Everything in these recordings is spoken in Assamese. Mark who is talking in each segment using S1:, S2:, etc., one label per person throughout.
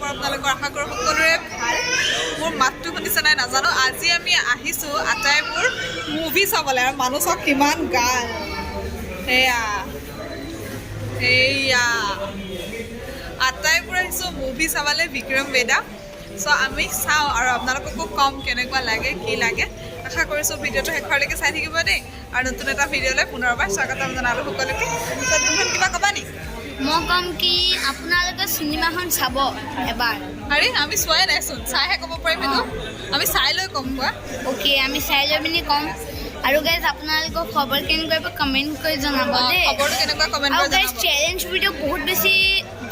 S1: খবৰ আপোনালোকৰ? আশা কৰোঁ সকলোৰে ভাল। মোৰ মাতটো শুনিছে নাই নাজানো। আজি আমি আহিছোঁ আটাইবোৰ মুভি চাবলৈ আৰু মানুহ চাওক কিমান গাল। সেয়া সেয়া আটাইবোৰ আহিছোঁ মুভি চাবলৈ, বিক্ৰম বেদা। চ' আমি চাওঁ আৰু আপোনালোককো ক'ম কেনেকুৱা লাগে, কি লাগে। আশা কৰিছোঁ ভিডিঅ'টো শেষৰলৈকে চাই থাকিব দেই। আৰু নতুন এটা ভিডিঅ'লৈ পুনৰবাৰ স্বাগতম জনালোঁ সকলোকে। চ' তুমি কিবা ক'বা নেকি?
S2: মই ক'ম কি, আপোনালোকে চিনেমাখন চাব এবাৰ।
S1: আৰে, আমি চোৱাই নাইচোন, চাইহে ক'ব পাৰিম সেইটো। আমি চাই লৈ ক'ম, কোৱা।
S2: অ'কে, আমি চাই লৈ পিনি ক'ম। আৰু গাইজ, আপোনালোকৰ খবৰ কেনেকুৱা কমেণ্ট কৰি জনাব দেই।
S1: খবৰটো কেনেকুৱা কমেণ্ট
S2: আৰু
S1: কৰি
S2: গাইজ,
S1: জনাব।
S2: চেলেঞ্জ ভিডিঅ' বহুত বেছি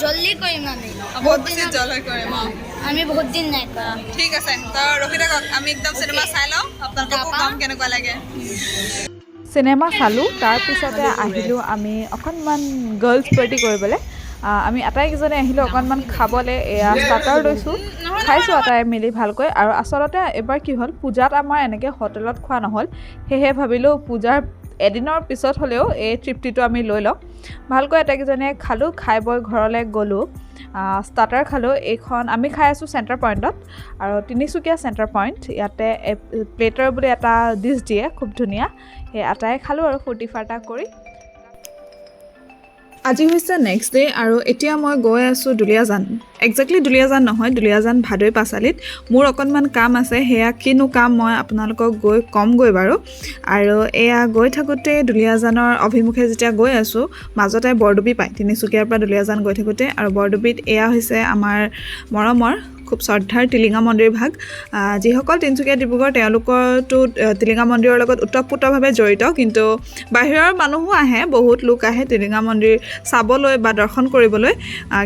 S2: জল্দি কৰিম আমি।
S1: বহুত বেছি জল্দি কৰিম, অঁ।
S2: আমি বহুত দিন নাই কৰা।
S1: ঠিক আছে, তো ৰখি থাকক, আমি একদম চিনেমা চাই লওঁ, আপোনালোককো
S2: তাৰপা?
S1: ক'ম কেনেকুৱা লাগে।
S3: চিনেমা চালোঁ, তাৰপিছতে আহিলোঁ আমি অকণমান গাৰ্লছ পাৰ্টি কৰিবলৈ। আমি আটাইকেইজনে আহিলোঁ অকণমান খাবলৈ। এয়া ষ্টাৰ্টাৰ লৈছোঁ, খাইছোঁ আটাই মিলি ভালকৈ। আৰু আচলতে এইবাৰ কি হ'ল, পূজাত আমাৰ এনেকৈ হোটেলত খোৱা নহ'ল। সেয়েহে ভাবিলোঁ পূজাৰ এদিনৰ পিছত হ'লেও এই তৃপ্তিটো আমি লৈ লওঁ। ভালকৈ আটাইকেইজনে খালোঁ, খাই বৈ ঘৰলৈ গ'লোঁ। ষ্টাৰ্টাৰ খালোঁ। এইখন আমি খাই আছোঁ চেণ্টাৰ পইণ্টত আৰু তিনিচুকীয়া চেণ্টাৰ পইণ্ট। ইয়াতে প্লেটাৰ বুলি এটা ডিছ দিয়ে, খুব ধুনীয়া। সেই আটাই খালোঁ আৰু ফূৰ্তি ফাৰ্তা কৰি। আজি হৈছে নেক্সট ডে আৰু এতিয়া মই গৈ আছোঁ দুলীয়াজান। একজেক্টলি দুলীয়াজান নহয়, দুলীয়াজান ভাদৈ পাঁচালিত মোৰ অকণমান কাম আছে। সেয়া কিনো কাম মই আপোনালোকক গৈ ক'মগৈ বাৰু। আৰু এয়া গৈ থাকোঁতে দুলীয়াজানৰ অভিমুখে যেতিয়া গৈ আছোঁ, মাজতে বৰডুবি পায়, তিনিচুকীয়াৰ পৰা দুলীয়াজান গৈ থাকোঁতে। আৰু বৰডুবিত এয়া হৈছে আমাৰ মৰমৰ খুব শ্ৰদ্ধাৰ টিলিঙা মন্দিৰ ভাগ। যিসকল তিনিচুকীয়া, ডিব্ৰুগড়, তেওঁলোকৰতো টিলিঙা মন্দিৰৰ লগত ওতঃপ্ৰোতভাৱে জড়িত, কিন্তু বাহিৰৰ মানুহো আহে, বহুত লোক আহে টিলিঙা মন্দিৰ চাবলৈ বা দৰ্শন কৰিবলৈ।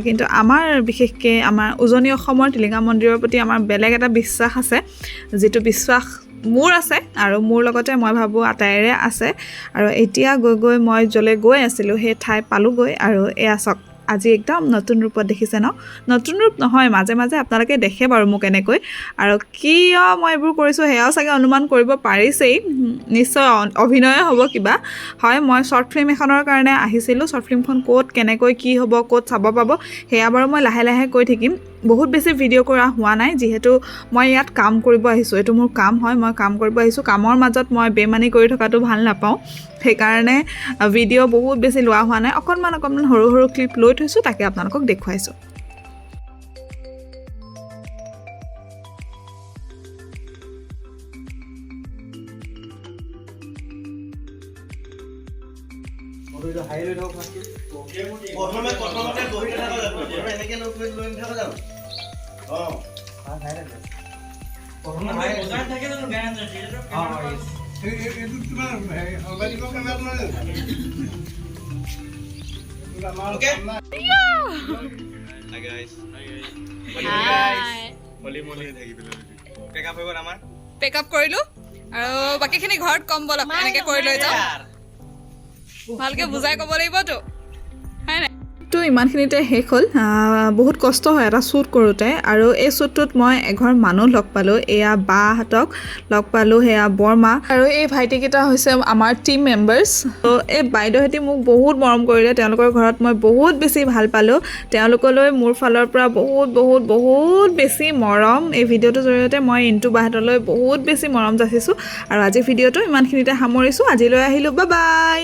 S3: কিন্তু আমাৰ বিশেষকৈ আমাৰ উজনি অসমৰ টিলিঙা মন্দিৰৰ প্ৰতি আমাৰ বেলেগ এটা বিশ্বাস আছে, যিটো বিশ্বাস মোৰ আছে আৰু মোৰ লগতে মই ভাবোঁ আটাইৰে আছে। আৰু এতিয়া গৈ গৈ মই য'লৈ গৈ আছিলোঁ সেই ঠাই পালোগৈ। আৰু এয়া চাওক, আজি একদম নতুন ৰূপত দেখিছে ন? নতুন ৰূপ নহয়, মাজে মাজে আপোনালোকে দেখে বাৰু মোক এনেকৈ। আৰু কিয় মই এইবোৰ কৰিছোঁ সেয়াও চাগে অনুমান কৰিব পাৰিছেই। নিশ্চয় অভিনয়ে হ'ব কিবা। হয়, মই শ্বৰ্ট ফিল্ম এখনৰ কাৰণে আহিছিলোঁ। শ্বৰ্ট ফিল্মখন ক'ত কেনেকৈ কি হ'ব, ক'ত চাব পাব, সেয়া বাৰু মই লাহে লাহে কৈ থাকিম। বহুত বেছি ভিডিঅ' কৰা হোৱা নাই, যিহেতু মই ইয়াত কাম কৰিব আহিছোঁ। এইটো মোৰ কাম হয়, মই কাম কৰিব আহিছোঁ। কামৰ মাজত মই বেমানি কৰি থকাটো ভাল নাপাওঁ, সেইকাৰণে ভিডিঅ' বহুত বেছি লোৱা হোৱা নাই। অকণমান অকণমান সৰু সৰু ক্লিপ লৈ থৈছোঁ, তাকে আপোনালোকক দেখুৱাইছোঁ।
S4: প্ৰথমে বহি নাথাকা জানো? প্ৰথমে এনেকে লৈ লৈ নাথাকা জানো? অঁ।
S5: এইটো তোমাৰ হেৰি সাংবাদিকৰ কেমেৰাত নহয় জানো? এইটো আমাৰ
S4: Okay.
S6: Hi guys.
S1: হাই।
S6: পেক আপ হৈ গ'ল আমাৰ।
S1: পেক আপ কৰিলোঁ আৰু বাকীখিনি ঘৰত ক'ম। ব'লক, এনেকৈ কৰি লৈ যাওঁ। ভালকৈ বুজাই ক'ব লাগিবতো, হয় নাই?
S3: তো ইমানখিনিতে শেষ হ'ল। বহুত কষ্ট হয় এটা শ্বুট কৰোঁতে। আৰু এই শ্বুটটোত মই এঘৰ মানুহ লগ পালোঁ। এয়া বাহঁতক লগ পালোঁ, সেয়া বৰমা আৰু এই ভাইটিকেইটা হৈছে আমাৰ টীম মেম্বাৰ্ছ। ত' এই বাইদেউহঁতি মোক বহুত মৰম কৰিলে। তেওঁলোকৰ ঘৰত মই বহুত বেছি ভাল পালোঁ। তেওঁলোকলৈ মোৰ ফালৰ পৰা বহুত বহুত বহুত বেছি মৰম। এই ভিডিঅ'টোৰ জৰিয়তে মই ইণ্টু বাহঁতলৈ বহুত বেছি মৰম যাচিছোঁ। আৰু আজি ভিডিঅ'টো ইমানখিনিতে সামৰিছোঁ। আজিলৈ আহিলোঁ, বাই বাই।